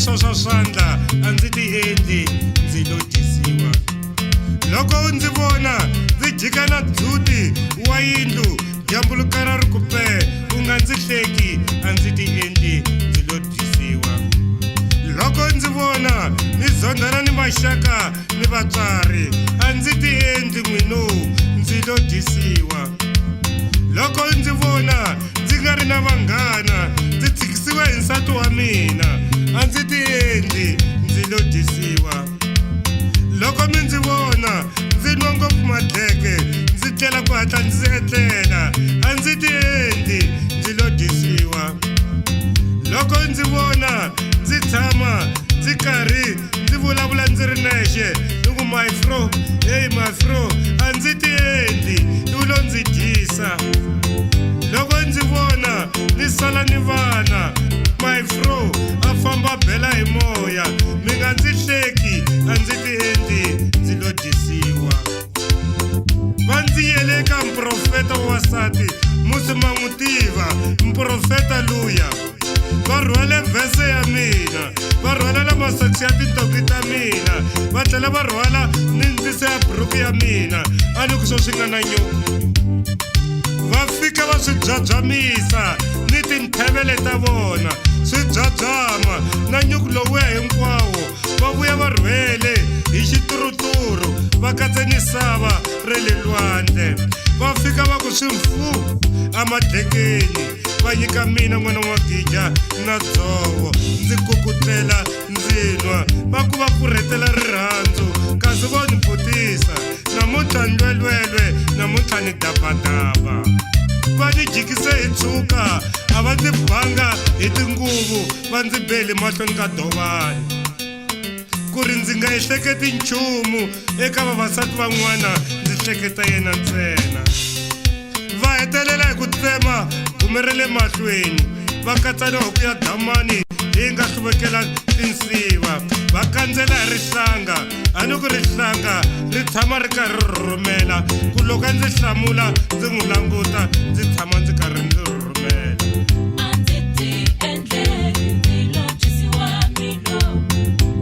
swoswa swandla a ndzi ti endli ndzi lo dyisiwa loko u ndzi vona ndzi jika na ndzhuti wa yindlu dyambu ri kara ri ku pee u nga ndzi hleki a ndzi ti endli ndzi lo dyisiwa loko ndzi vona ni zondhana ni maxaka ni vatswari a ndzi ti endli n'wino ndzi lo dyisiwa loko ndzi vona ndzi nga ri na vanghana ndzi tshikisiwa hi nsati wa mina a ndzi ti endli ndzi lo dyisiwa loko mi ndzi vona ndzi nwa ngopfu madleke ndzi tlela ku hatla ndzi etlela a ndzi ti endli ndzi lo dyisiwa loko ndzi vona ndzi tshama ndzi karhi ndzi vulavula ndzi ri nexe ni ku my fro hey my fro a ndzi ti endli u lo ndzi dyisa loko ndzi vona ni sala ni vana my fro a famba bela hi moya mi nga ndzi hleki a ndzi ti endli ndzi lo dyisiwa va ndzi yele eka muprofeta wa wasati musi ma n'wi tiva muprofeta luya va rhwale vhese ya mina va rhwala na masokisi ya tintoki ta mina va tlhela va rhwala ni ndziso ya buruku ya mina a ni ku swo swi nga na nyuku va fika va swi byabyamisa ni tinthevele ta vona swi byabyama na nyuku lowuya hinkwawo va vuya va rhwele hi xituruturu va katse ni sava ra le lwandle va fika va ku swi mfu emadlekeni va nyika mina n'wana wa gija na dzovo ndzi kukutlela ndzi nwa va ku va pfurhetela rirhandzu kasi vo ni vutisa namuntlha ni lwelwelwe namuntlha ni dabadaba va ni jikise hi tshuka a va ndzi banga hi tinguvu va ndzi beli mahlweni ka dovani ku ri ndzi nga ehleketi nchumu eka vavasati van'wana ndzi hleketa yena ntsena va hetelela hi ku tsema gome ra le mahlweni va katsa ni huku ya damani leyi nga hluvekela tinsiva va kandzela hi rihlanga a ni ku rihlanga ri tshama ri karhi ri rhurhumela ku loko a ndzi hlamula ndzi n'wi languta ndzi tshama ndzi karhi ndzi rhurhumela A ndzi ti endleli ndzi lo dyisiwa mino.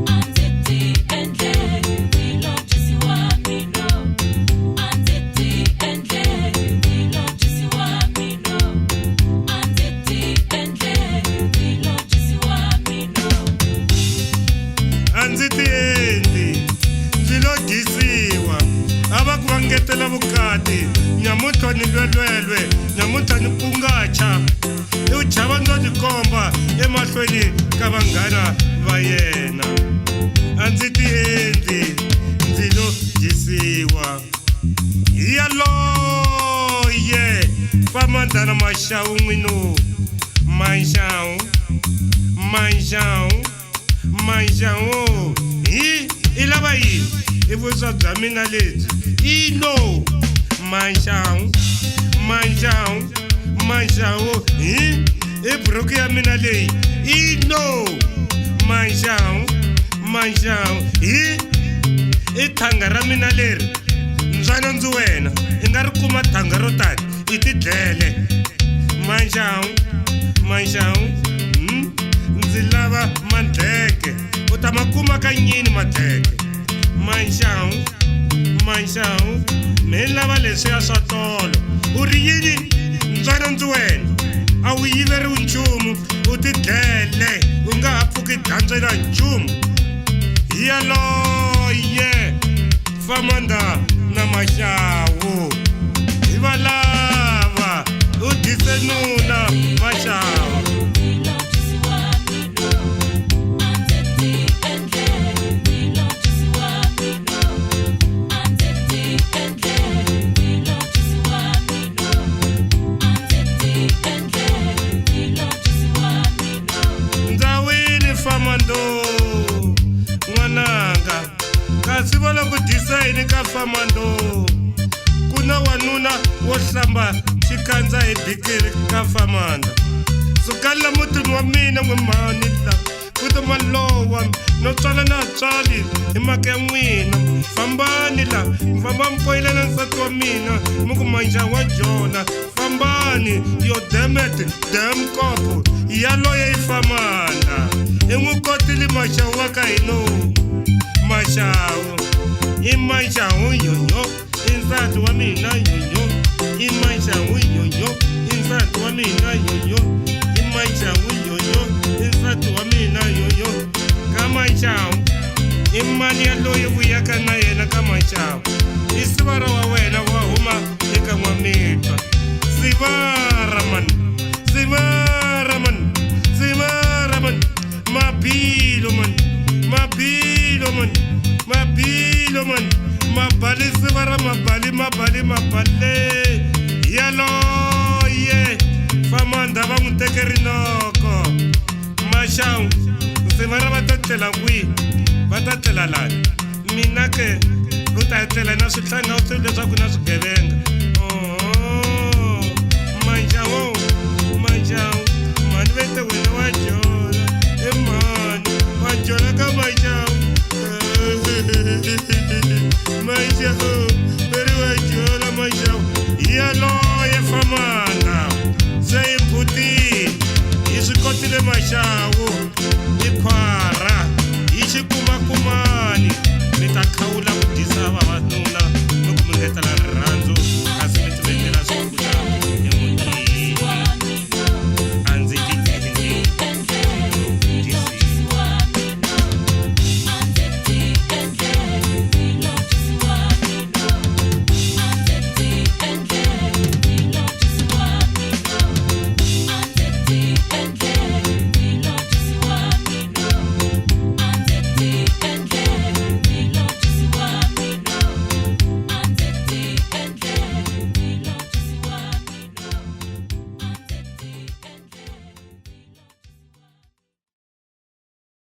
A ndzi ti endleli ndzi lo dyisiwa mino. A ndzi ti endleli ndzi lo dyisiwa mino. A ndzi ti endleli ndzi lo dyisiwa mino. A ndzi ti endli ndzi lo dyisiwa a va ku va ngetela vukati nyamuntlha ni lwelwelwe nyamuntlha ni pungacha i u chava ndzo tikomba emahlweni ka vanghana va yena a ndzi ti endli ndzi lo dyisiwa hi yaloye famandana maxawu n'wino manxawu manxawu manxawu hi i lava yini i vuswa bya mina lebyi ilo manxawu manxawu manxawu hi i buruku ya mina leyi ilo manxawu manxawu hi i thanga ra mina leri ntswalo ndzi wena i nga ri kuma thanga ro tani i tidlele manxawu manxawu hmm? ndzi lava mandleke u ta ma kuma ka nyini madleke manxawu manxawu mi lava leswiya swa tolo u ri yini ntswalo ndzi wena a wu yiveriwi nchumu u tidlele u nga ha pfuki dyandza nchumu hi yaloye famanda na maxawu hi valava u dyise nuna maxawu Ndzawini famando n'wananga kasi va la ku dyisa yini ka famando ku na wanuna wo hlamba xikandza hi bikiri ka famanda sukani la mutini wa mina n'we mhani la futi malowa no tswala na tswali hi mhaka ya n'wina fambani la mi famba mi poyilana nsati wa mina mi ku manja wa jona fambani yo demet dem kopo yaloye yi famanda I n'wi kotile maxawu wa ka hino. Maxawu i maxawu yoyo, i nsati wa mina yoyo. I maxawu yoyo, i nsati wa mina yoyo. I maxawu yoyo, i nsati wa mina yoyo. Ka maxawu i mani yaloyi vuyaka na yena ka maxawu? I sivara wa wena wa huma eka n'wamitwa. Sivara man, sivara man, sivara man. Mabilo man, mabilo man, mabilo man. Mabali sivara mabali mabali mabale. Yaloye famanda va n'wi teke rinoko. Maxangu sivara va ta tlela kwihi? Va ta tlela lani? Mina ke u ta tlela na swihlanga u swi leswaku na swigevenga. Oho manjawo manjawu mhani vete wena wa jola e mhani wa jola ka manjawu. Manjawu.